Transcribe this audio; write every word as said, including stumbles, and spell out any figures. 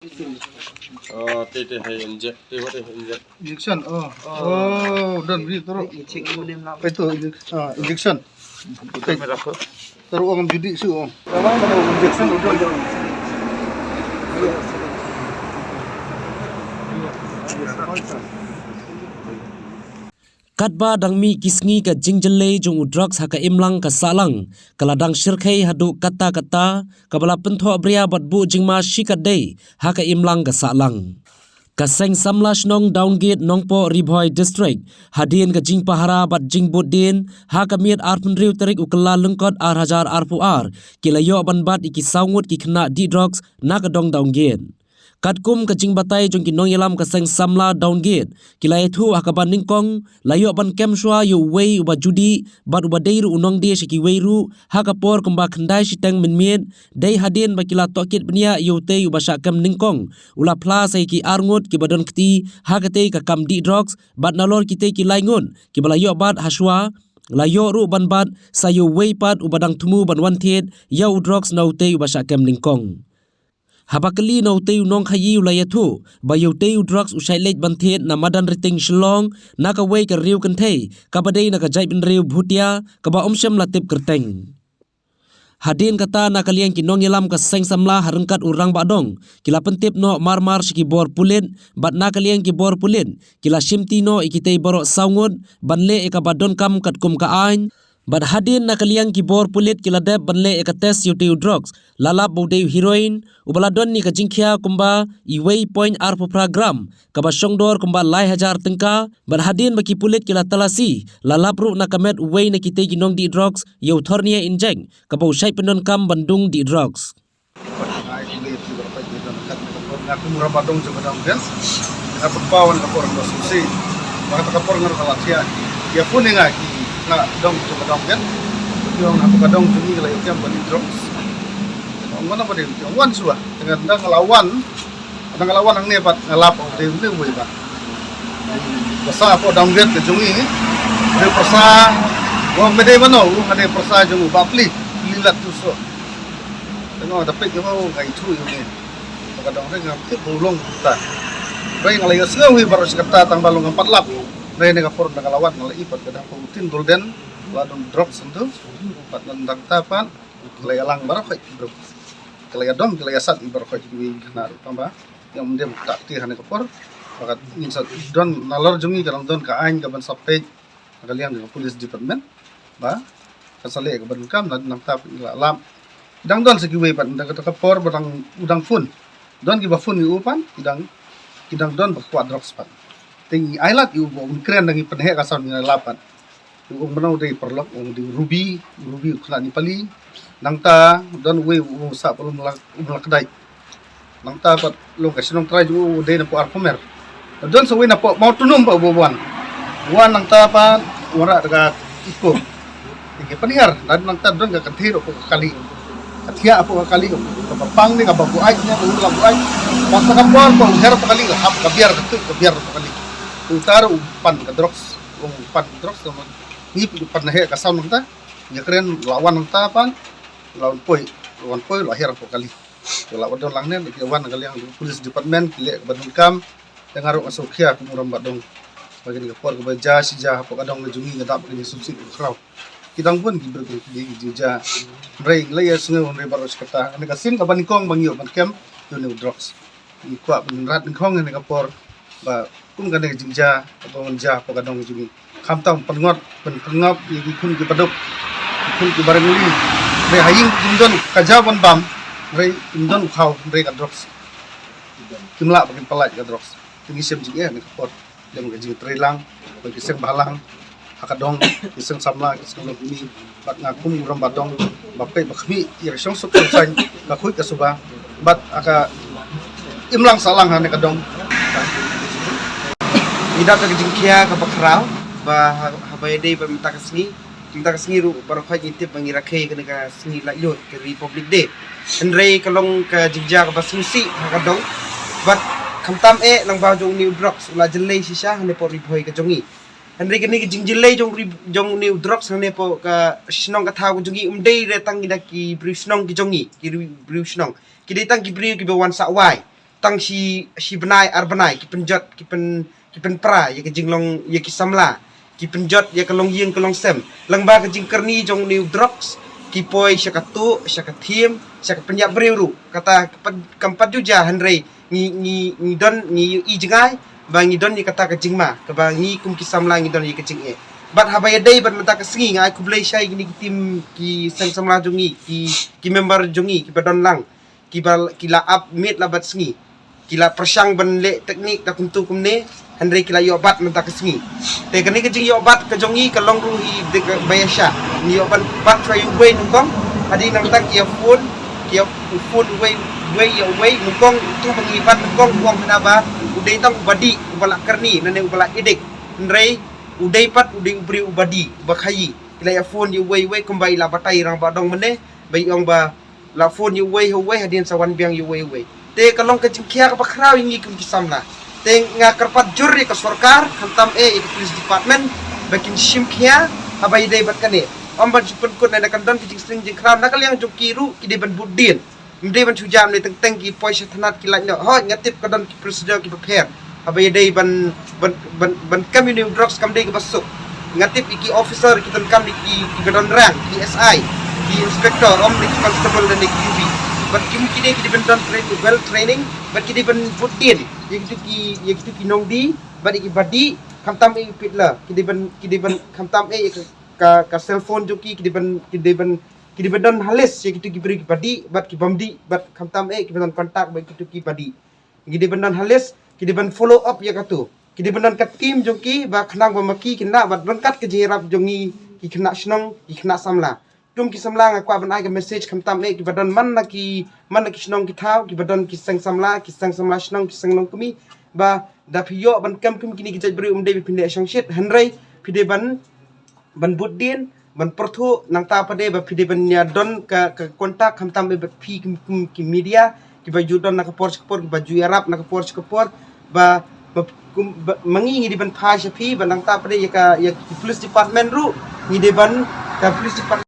Oh, te te hai inject, te te hai inject. Injection, oh. Oh, don bri turu. Injection. Ito, injek-, ah, injection. Turu ong judi su ong. Injection, don, don. Katba dang mih ki sngi ka jingjyllei jong u drugs ha ka imlang ka sahlang, ka la dang shyrkhei haduh katta katta, kaba la pynthoh bria bad buh jingma shi katdei ha ka imlang ka sahlang. Ka seng samla shnong Downgate Nongpoh Ri Bhoi District, hadien ka jingpahara bad jingbud dien ha ka miet arphew hynriew tarik u Kyllalyngkot ar hajar arphew ar, ki la ïoh ban bat ïa ki saw ngut ki khynnah dih drugs na ka dong Downgate. Katkum ka jingbatai jong ki nongïalam ka seng samla Downgate, ki la ïathuh ha kaba nyngkong la ïoh ban kem shuwa ïa uwei uba judi bad uba dei ruh u nongdie sha kiwei ruh ha ka por kumba khyndai shiteng mynmiet, dei hadien ba ki la tohkit bniah ïa utei uba shah kem nyngkong, u la phla sa ïa ki ar ngut kiba don kti ha katei ka kam dih drugs, bad nalor kitei ki lai ngut kiba la ïoh bat ha shuwa, la ïoh ruh ban bat sa ïa uwei pat uba dang thmu ban wan thied ïa u drugs na utei uba shah kem nyngkong. Haba kylli na utei u nongkhaïi, u la ïathuh ba ïa utei u drugs u shait leit ban thied na Madanrting Shillong na kawei ka riew kynthei kaba dei na ka jaitbynriew Bhutia kaba ym shym la tip kyrteng. Hadien kata, na ka liang ki nongïalam ka seng samla ha ryngkat u rangbah dong, ki la pyntip noh mar mar sha ki bor pulit, bad na ka liang ki bor pulit ki la shimti noh ïa kitei baroh saw ngut ban leh ïa kaba donkam katkum ka aiñ. Bad hadien na ka liang ki bor pulit ki la dep ban leh ïa ka test ïa utei u drugs, la lap ba u dei u heroin uba la don ïa ka jingkhia kumba uwei point arphew phra gram, kaba shongdor kumba lai hajar tyngka. Bad hadien ba ki pulit ki la talasi, la lap ruh na ka met uwei na kitei ki nongdih drugs ïa u thornier inject, kaba u shait pyndonkam ban dung dih drugs. Nga kum u rangbah dong jong ka dong Downgate, nga pynpaw ïa ka por nga sngewsih ba kata ka por nga ruh ka la thiah. Ïa pun ïa nga ki khynnah dong jong ka dong Downgate, ki ong ha ka dong jong ngi ka la ïoh kem ban dih drugs. Ong, wan ba dei, ong, wan shuwa. Te nga, tang nga la wan, tang nga la wan hangne pat nga lap, ong, dei une uwei pat. Pyrsa hapoh Downgate ka jong ngi, dei pyrsa, ong, me dei mano, u, nga dei pyrsa jong u Bah Pli, Pli Lat Tuso. Te nga da peit, nga ong, nga ithuh ïa une. Ba ka dong re nga tip ba u long kumta. Hynrei nga la ïohsngew hi baroh shi katta tang ba long ngam pat lap. Hynrei ne ka por tang nga la wan nga la i pat ka dang ka u Tin Golden, la don drugs hangto. Pat nangta pat ka la ïalang baroh khoit ki briew. Ka la ïadom, ka la ïasat ïa baroh khoit kiwei ki khynnah ruh tang ba ïa ym dem ktah kti ha kane ka por. Ba ka ngin sa don nalor jong ngi ka dang don ka aiñ kaban sa peit. Na ka liang jong ka police department ba kan sa leh kaba donkam, nangta pat ngi la lap. Dang don sa kiwei pat na kata ka por ba dang, u dang phone. Don kiba phone ïa u pat, ki dang, ki dang don ba kwah drugs pat. Te ngi ai lad ïa u ba un kren, dang ngi pynheh ka sound ngi la lap pat. U ong mano, u dei paralok, u ong u dei u Ruby, u Ruby u khynnah Nepali. Nangta don uwei u ong u sah pat, um la, um la kdai. Nangta pat long ka shnong trai jong u dei napoh Arphumer. Don sa uwei napoh Mawtnum pat uba wan. Wan nangta pat wanrah da ka Eeco. Te ngi pynhiar, nangta don ka kynthei ruh hapoh ka kali. Ka thiah hapoh ka kali, kaba pang ne kaba buaid ne, kaba la buaid. Bad sa ka por ba u hiar hapoh ka kali, ka hap ka biar, ka tuid ka biar hapoh ka kali. Te uta ruh u pan ka drugs, u pan ka drugs, ngi pat u pynheh ka sound nangta. Ngi kren, la wan nangta pat, la wan poi, la wan poi, la hiar hapoh ka kali. Te la wan don lang ne, ki wan na ka liang police department, ki leh kaba donkam. Te nga ruh nga sngewkhia kum u rangbah dong ba kane ka por kaba jia shi jia hapoh ka dong ka jong ngi, nga dap ka jingsngewsih ka khraw. Ki dang bun ki briew ki dei ki jingjia. Hynrei ngi la ïa sngew hynrei baroh shi katta. Kane ka sien kaba nyngkong ba ngi ïoh ban kem ïa une u drugs. Ngi kwah ban rat nyngkong ïa kane ka por ba kum kane ka jingjia kaba wan jia hapoh ka dong ka jong ngi. Khamtam pynngop, pyn-, pynngop ïa ki khun ki baduk, ki khun ki barengli. Hynrei ha ïing kim don ka jaw ban bam, hynrei kim don u khaw, hynrei ka drugs. Kim lah ba kin pyllait ka drugs. Te ngi shem jingeh na ka por. Lem ka jingtrei lang bad ki seng bhalang ha ka dong, ki seng samla, ki seng longkmie, bad nga kum u rangbah dong ba peit ba khmih ïa ka shongsuk shongsaiñ, ka khuid ka suba bad ha ka imlang sahlang ha kane ka dong. Ngi dap da ka jingkhia kaba khraw ba ha, haba ïadei bad mynta ka sngi. Mynta ka sngi ruh baroh khoit ngi tip ba ngi rakhe kane ka sngi laitluid ka Republic Day. Hynrei ka long ka jingjia kaba sngewsih ha ka dong. Bad khamtam eh lyngba jong une u drugs u la jyllei shisha hangne hapoh Ri Bhoi ka jong ngi. Hynrei kane ka jingjyllei jong ri-, jong une u drugs hangne hapoh ka shnong ka thaw ka jong ngi um dei re tang ki da ki briew shnong ki jong ngi, ki ri-, briew shnong. Ki dei tang ki briew kiba wan sah wai. tang shi, shi bnai ar bnai ki pynjot, ki pyn, ki pynpra ïa ka jinglong, ïa ki samla, ki pynjot ïa ka longïing ka longsem. Lyngba ka jingkyrni jong une u drugs, ki poi sha ka tuh, sha ka thiem, sha ka pynïap briew ruh. Kata ka pat, kam pat ju jia, hynrei ngi, ngi, ngi don, ngi ïohi jngai ba ngi don ïa kata ka jingma kaba ngi kum ki samla ngi don ïa ka jingeh. Bad haba ïadei bad mynta ka sngi, nga ai khublei shai kine ki team, ki seng samla jong ngi, ki, ki member jong ngi kiba don lang, kiba, ki la ap miet la bad sngi, ki la pyrshang ban leh teknik da kumtu kumne, hynrei ki la ïoh bat mynta ka sngi. Te kane ka jingïoh bat ka jong ngi ka long ruh hi dei kaba ïa shah. Ngi ïoh ban bat shuwa ïa uwei nyngkong, hadien nangta ki ïa phone, ki ïa phone uwei, uwei ïa uwei, nyngkong utu ba ngi bat nyngkong u ong hana ba u dei tang uba dih, uba la kyrni, lane uba la addict. Hynrei u dei pat, u dei u briew uba dih, uba khaïi. Ki la ïa phone ïa uwei uwei kumba i la batai rangbah dong mynne, ba i ong ba la phone ïa uwei ha uwei, hadien sa wan biang ïa uwei uwei. Te ka long ka jingkhia kaba khraw ïa ngi kum ki samla. Te nga kyrpad jur ïa ka sorkar, khamtam eh ïa ka police department, ba kin shim khia haba ïadei bad kane. Ym ban shu pynkut, lada kan don ka jingsliang jingkhraw na ka liang jong ki ruh, ki dei ban bud dien. Ym dei ban shu jam ne teng teng ki poi sha thanat ki lait noh. Hooid, nga tip ka don ki procedure kiba pher haba ïadei ban, ban, ban, ban kam ïa une u drugs kam dei kaba suk. Nga tip ïa ki officer ki donkam dei ki, kiba don rank, ki S I, ki inspector, ym dei ki constable lane ki U B. Bad ki, ki dei, ki dei ban don training, well training, bad ki dei ban bud dien ïa kitu ki, ïa kitu ki nongdie bad ïa kiba dih, khamtam eh ïa u peddler. Ki dei ban, ki dei ban, khamtam eh ïa ka, ka, ka cellphone jong ki, ki dei ban, ki dei ban, ki dei ban don ha list ïa kitu ki briew kiba dih bad kibym dih, bad khamtam eh kiba don contact bad kitu kiba dih. Ki dei ban don ha list, ki dei ban follow up ïa katu. Ki dei ban don ka team jong ki, ba khnang ba ma ki kin lah ban don kat ka jingïarap jong ngi ki khynnah shnong, ki khynnah samla. Kum ki samla nga kwah ban ai ka message khamtam eh kiba don man la ki, man la ki shnong ki thaw, kiba don ki seng samla, ki seng samla shnong, ki seng nongkmie, ba da phi ïoh ban kam kum kine ki jait briew, ym dei ba phin leh shongshit, hynrei phi dei ban, ban bud dien, ban pyrthuh, nangta pat de ba phi dei ban ïa don ka, ka contact khamtam eh bad phi kum, kum ki media, kiba ju don na ka por sha ka por, kiba ju ïarap na ka por sha ka por, ba, ba, kum, ba, ma ngi ngi dei ban phai sha phi, ba nangta pat de ïa ka, ïa ki police department ruh, ngi dei ban, ka police department